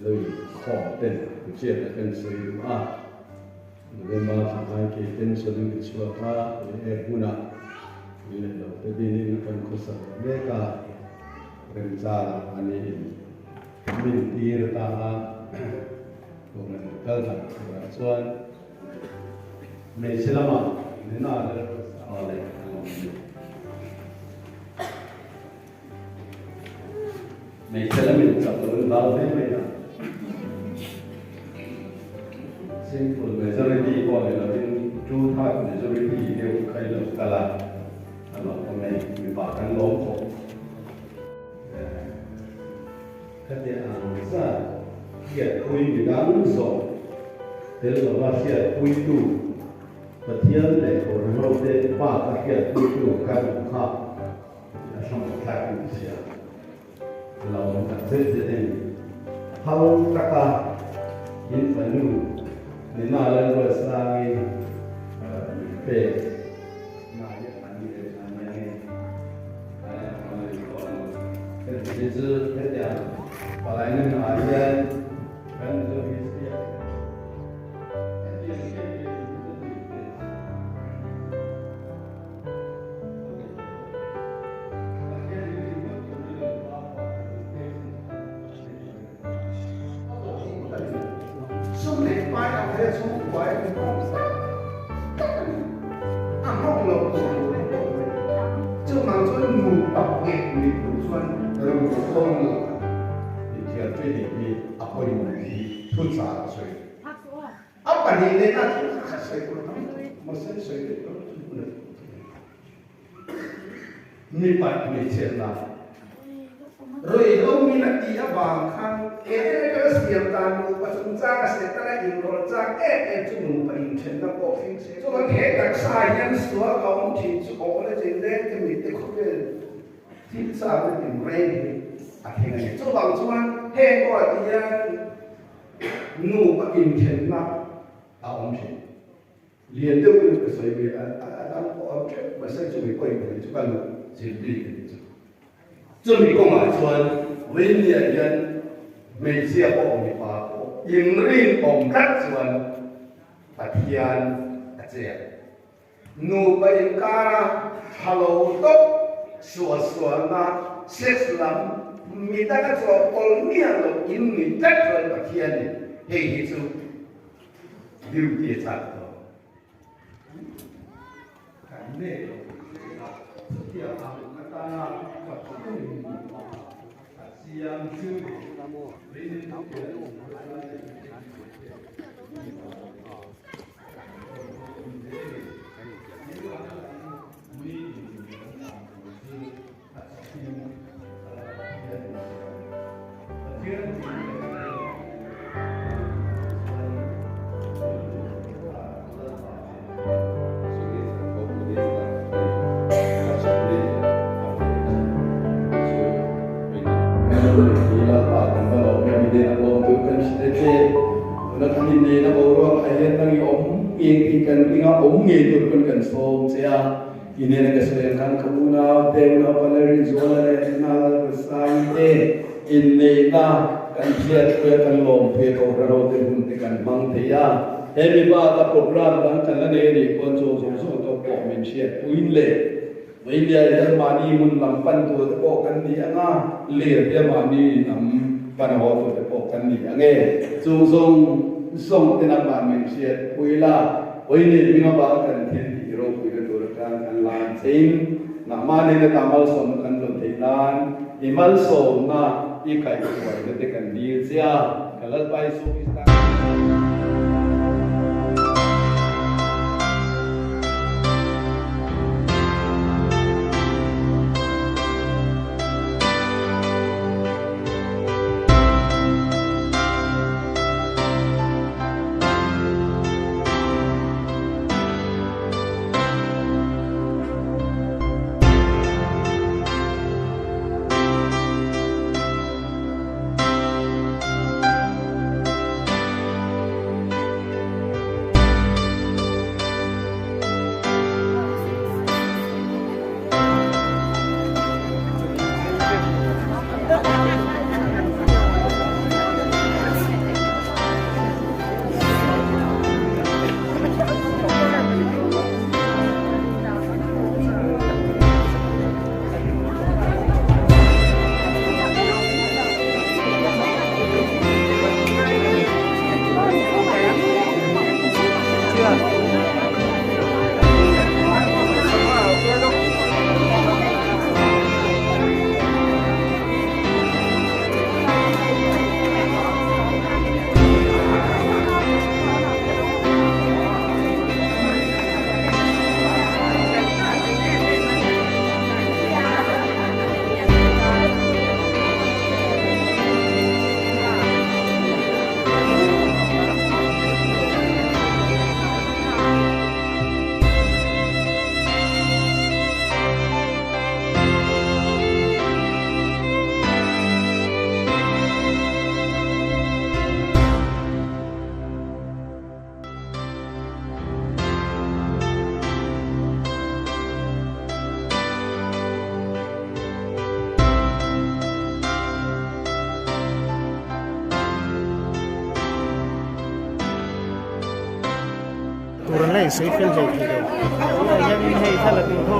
Lo inkhawm ten hriatna kan sawi duh a, November thla khan kei pension in ka chhuak a, leh hmunah min leh lo te dinin kan khawsak leh mek a, remchang a niin min tir ta a, Kohhran kal dan turah chuan hmeichhe lamah nena leh leh a lawm a ni. Hmeichhe lamin chak lo in hlau hle mai a, simple majority pawh ni lovin two third majority deuh kha i lo kal a, a lawm awm e, mipa kan lawm khawp. Khati ang zat hriatpui midang zawh tel lova hriatpuitu Pathian leh Kohhranhote bak a hriatpuitu ka duh kha a hramawh thlak in ka hria. Lo awm tak zet zet a ni. Phal taka in fanu Nina Lalruatsangi min pek na hi a ni leh a nia nge. Heti chu hetiang palai nunah hian kan Mizo history ah hetiang em em hi chu ni ve. Sum leh pai ang he chhungkua hi min awm tak tak a ni. A nghawk lo tur lo leh deuh mai. Chuvang chuan nupa nghet ni tur chuan ro lo a. Inthiarpui nih hi a pawimawh hi thuchah a sawi. A pahnihna chu a sawi tur tam tak mahse sawi daih dawn chu hun a thleng thei. Mipat hmeichhiatna. Ruihhlo min a tih avang khan Eden atanga siam dan nupa chungchanga Setana inrawlh chak em em chu nupa inthenna pawh thleng se. Chuan he taksa hian sual a awm thin chu awh le chin leng te mitte khawvel thil chak na tin reng hi a thleng a ni. Chuvang chuan heng pawh ah hian nupa inthenna a awm thin. Lian deuh in ka sawi ve a, a dang pawh a teuh mahse chumi pawh in ka chu ka luh zir bik a nih chu. Chumi kawngah chuan Vawinia hian hmeichhia pawh mipa pawh inrinawm tlat chuan Pathian a che a. Nupa inkara tha lo tawp suahsualna, sex lam midanga chawhpawlh miah loh in ni tlat chuan Pathianin hei hi chu Duty a chak tawh. Kan nek lo a, chutiang ang atana Pathian in nupa a siam chu I nena ka sawi ang khan ka unau te, unaupa leh Rinzuala leh Nina Lalruatsangi te inneihna kan hriatpui a, kan lawmpui a, Kohhran ho te hun te kan hmang thei a. He mi baka program dang kan la nei a nih pawn chaw zawng zawng tawk pawh min hriatpuiin leh India hian mahni hmun lam pan tur te pawh kan ni ang a, lir hian mahni lam pan haw tur te pawh kan ni ang e. Chung zawng zawng te nangmah min hriatpui la. Pawini hming avanga kan thil tih ropuina tur atang kan lan chein nangmah nena ta malsawmna kan rawn theih nan i malsawmna i kaihhruaina te kan dil che a, ka Lalpa Isu Krista. tur an la insawi fel hlei thei lo. Tunah hianin hei thla la tur ho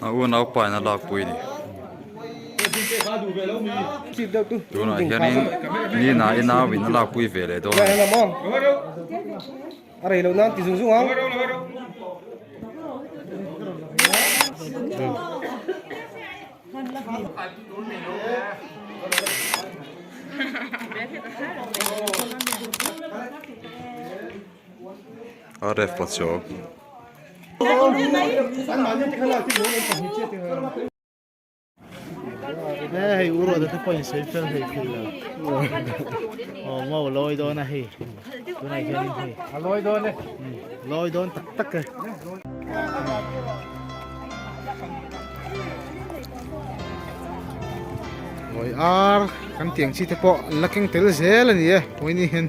A unau pa in a lakpui a ni tunah hianin nina i nau in a lakpui ve leh dawn a ni. A rei loh nan ti zung zung ang. RF Pachuau. Hei u ruat te pawhin sawi fel thei thei lo. Aw mo lawi dawn a hei. Tunah hianin hei. A lawi dawn e. Lawi dawn tak tak e. Lawi ar kan tiang chi te pawh an la keng tel zel a ni e. Pawini hian.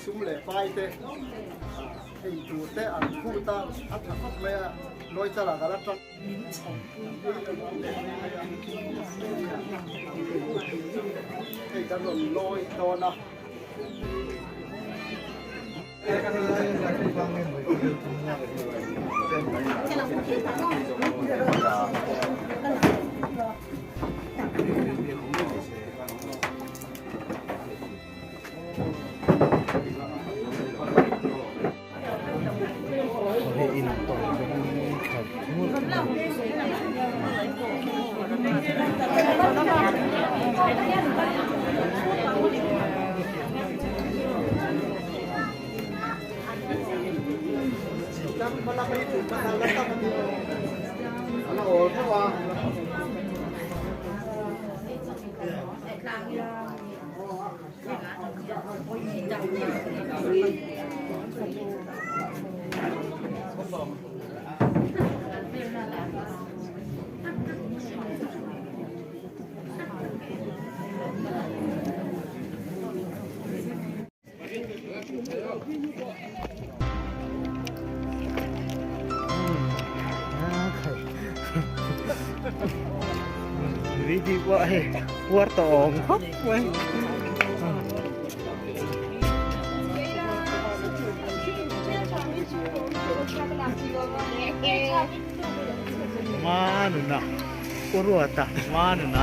Sum leh pai te ei tur te an phut a, a tha khawp mai a, lawi chal ah ka la tang. Hei kan rawn lawi dawn a. Video pawh hei puar tawh awm khawp mai. Manuna Uruata Manuna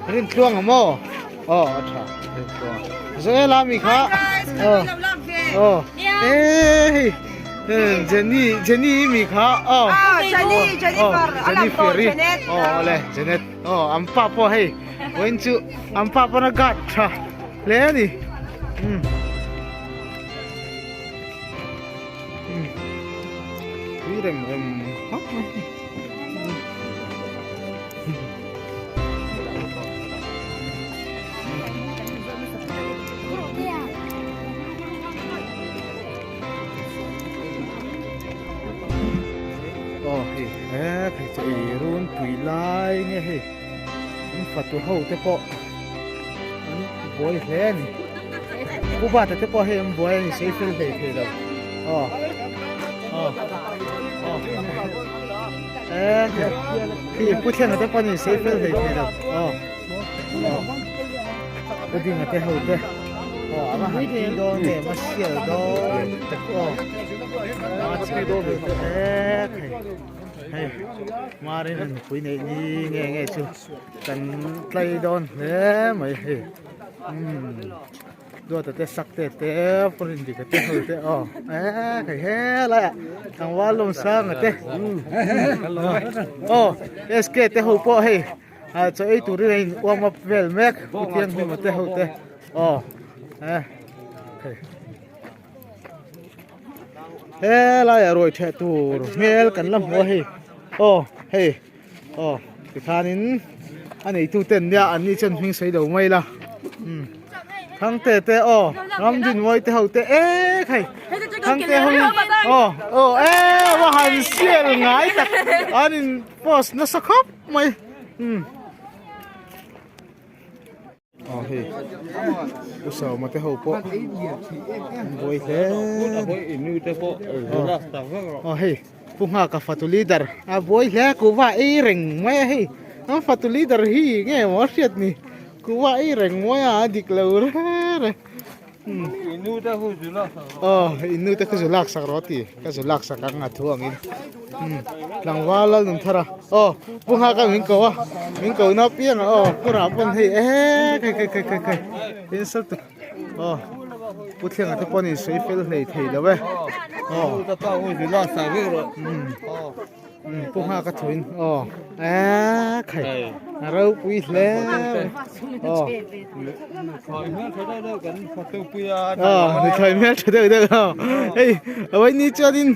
Rin tluang a maw? Aw a tha rin tluang. Zoela mi kha. Aw. Aw. Hey. Jenny Jenny mi kha. Aw. Jenny Jennifer. Jenny Ferry. Aw le Janet. Aw am pa pawh hei. Vawiin chu am pa pawn a guard tha hle a ni. Um. Tui rem rem khawp mai. Aw hei he thei chu ei run pui lai nge hei an fatu ho te pawh an buai hle a ni pu bata te pawh hei an buai a ni sei fel hlei thei lo aw aw aw e khi pu thlenga te pawh ni sei fel hlei thei lo aw aw pu dinga te ho te aw a va han tui dawn em a sial dawn tak aw a tui dawn e khai hei marin an pui neih ni nge nge chu Kan tlai dawn hle mai hei umm duata te sak te te pawhin dika te ho te aw eh hei helai ah tlangval lawm sanga te aw SK te ho pawh hei ah chaw ei turin a in warm up vel mek pu Thianghlim te ho te aw eh hei helai ah ruai theh tur hmel kan la hmu a hei aw hei. Aw tikhanin a neitu ten nia an ni chuan hming sawi lo mai la. Thangte te aw Ramdinmuai te ho te ek hei Thangte ho hi aw aw e va han sial ngai tak an in post nasa khawp mai umm. Aw hei u Sawma te ho pawh an buai hle aw hei Pu Nghaka fatu leader a buai hle a kuhva ei reng mai a hei an fatu leader hi nge maw a hriat ni kuhva ei reng mai a a dik lo re re aw innu te khu zu lak sak rawh ti ka zu lak sak ang a thu angin tlangval lal nun thar a aw Pu Nghaka min ko a min ko na piang a aw Pu Rah pawn hei eh khai khai khai khai khai in sal tu aw Pu Thlenga te pawn in sawi fel hlei thei lo e aw Pu Nghaka thuin aw eh khai a ropui hle aw aw ni thlai hmel tha deuh deuh aw hei awai ni chuanin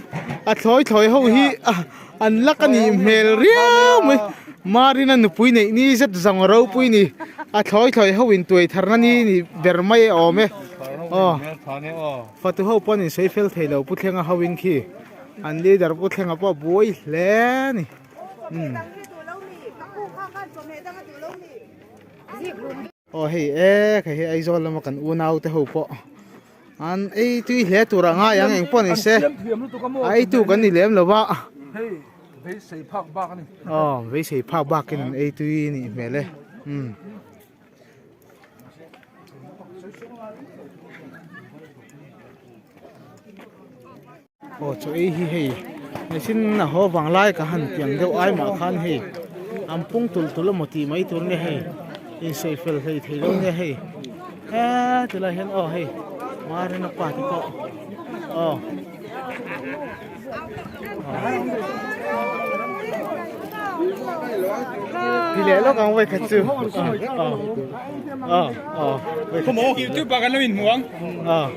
a thlawi thlawi ho hi an lak a nih hmel riau mai Marina nupui neih ni zet zawng a ropui ni a thlawi thlawi ho in tuai tharna ni ni ber mai a awm e aw fatu ho pawh an insawi fel thei lo Pu Thlenga ho in khi an leader Pu Thlenga pawh a buai hle a ni umm. Aw hei e hei hi Aizawl lama kan unau te ho pawh an ei tui hle tur a ngai ang eng pawh ni se a ei tu kan ni lem lo va aw beisei phak bak in an ei tui a nih hmel e umm. Aw chaw ei hi hei machine a haw vang lai ka han tiang deuh ai mah khan hei an pung tul tul emaw tih mai tur nge hei insawi fel hlei thei lo nge hei he tilai hian aw hei Marina pa te pawh aw. Ti leh lawk ang vawikhat chu aw aw aw vawikhat YouTube ah kan lo inhmu ang aw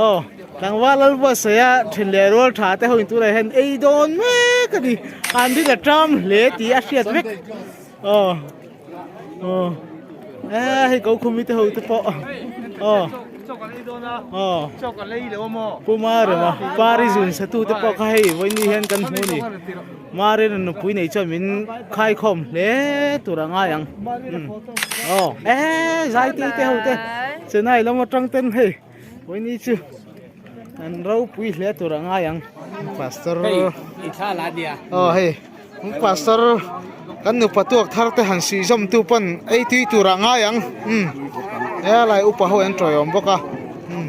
aw Tlangval lal buatsaih a then leh rual tha te ho in tunah hian ei dawn mek a ni an rin a ṭam hle tih a hriat vek aw aw e hei ko khumi te ho te pawh aw aw Pu Marema Pari zun sa tu te pawh kha hei vawiin hian kan hmu a ni Marina nupui nei chuan min khaikhawm hle tur a ngai ang aw e Zaitei te ho te Chennai lam atang ten hei. Vawiini chu an ropui hle tur a ngai ang pastor aw hei pastor kan nupa tuak thar te han suih zawm tu pawn ei tui tur a ngai ang umm he lai upa ho an tawiawm bawk a umm.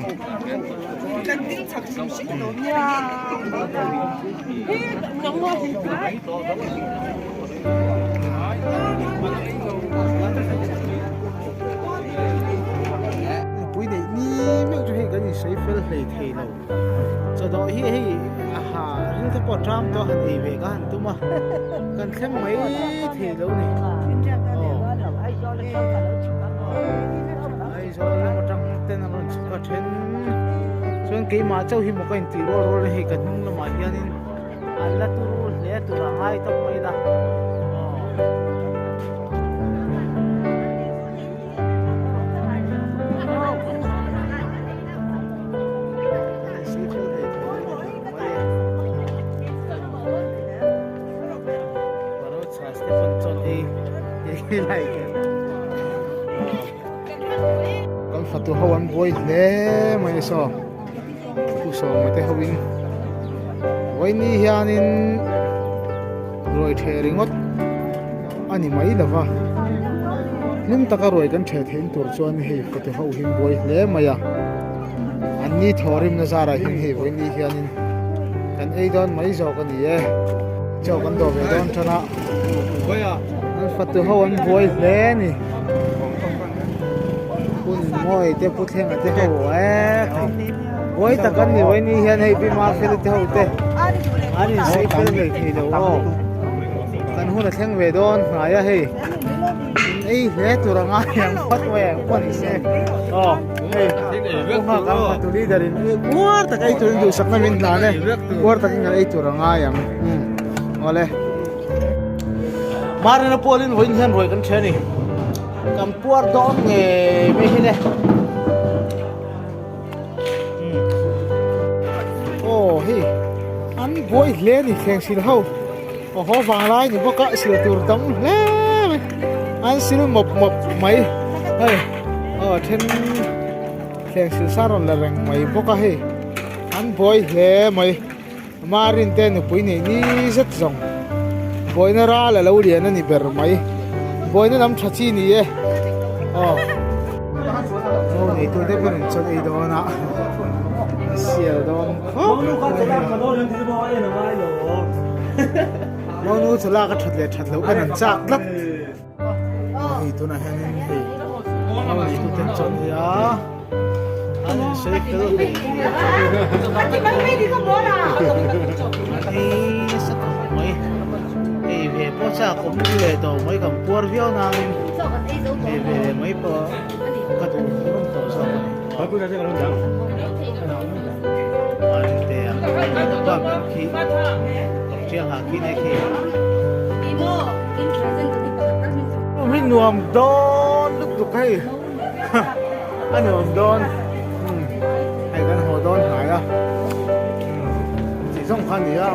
Mipui neih ni meuh chu hei kan insawi fel hlei thei lo chawdawh hi hei a ha ring te pawh a ṭam tawh a han ei ve ka han tum a kan thleng mai thei lo ni aw Aizawl lam aṭang ten an rawn chhuk a ṭhen chuan keimah chauh hi maw ka intih rual rual a hei ka hnung lamah hianin an la turu hle tur a ngai tawp mai la aw. Kan fatu ho an buai hle mai a saw pu sawma te ho in vawiin hianin ruai theh ringawt a ni mai lo va hlim taka ruai kan theh theih tur chuan hei fatu ho hi an buai hle mai a an ni thawhrimna zarah hian hei vawiin hianin kan ei dawn mai zawk a ni e chaw kan dawh ve dawn tan a an fatu ho an buai hle a ni hun mawi te pu thlenga te ho e buai tak an ni vawiin hian hei pi mafeli te ho te an insawi fel ngei thei lo aw kan hun a thleng ve dawn hnai a hei in ei hle tur a ngai ang phawt mai ang pawh ni se aw hei pu nghak ang fatu leader in uar tak ei turin duhsakna min hlan e uar takin kan ei tur a ngai ang awle Marina pawlin vawiin hian ruai kan ṭhe a ni. Kan puar dawn ngei mai hi le. Aw hei an buai hle a ni thleng sil ho aw haw vanglai ni bawk a sil tur tam hle mai an sil mawp mawp mai hei aw then thleng sil sa rawn la reng mai bawk a hei an buai hle mai Marin te nupui nei ni zet zawng buaina ral a lo lian a ni ber mai buaina lam tha chi ni e aw mo nei tu te pawh in chaw ei dawn a sial dawn khawp mo nu chu lak a that leh that loh khan an chak tlat hei tunah hianin hei mo nei tu ten chaw ei a an insawi fel hle hei nasa khawp mai hei ve pawh chak awm leh tawh mai kan puar viau nangin hei ve leh mai pawh ka duh rum tawh zawk a ni Marintea pa ber khi Tawkṭiang ha khi ne khi. Hi nuam dawn lutuk hei a nuam dawn hei kan haw dawn hnai a tih zawng kha a ni a.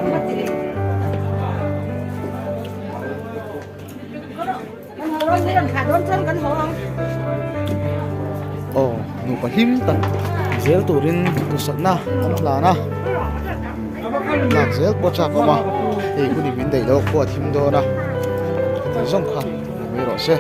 Aw nupa hlim tak zel turin dusatna an hlan a lak zel pawh chak awm a hei hun in min daih loh pawh a thim dawn a heti zawng kha ni mai rawh se.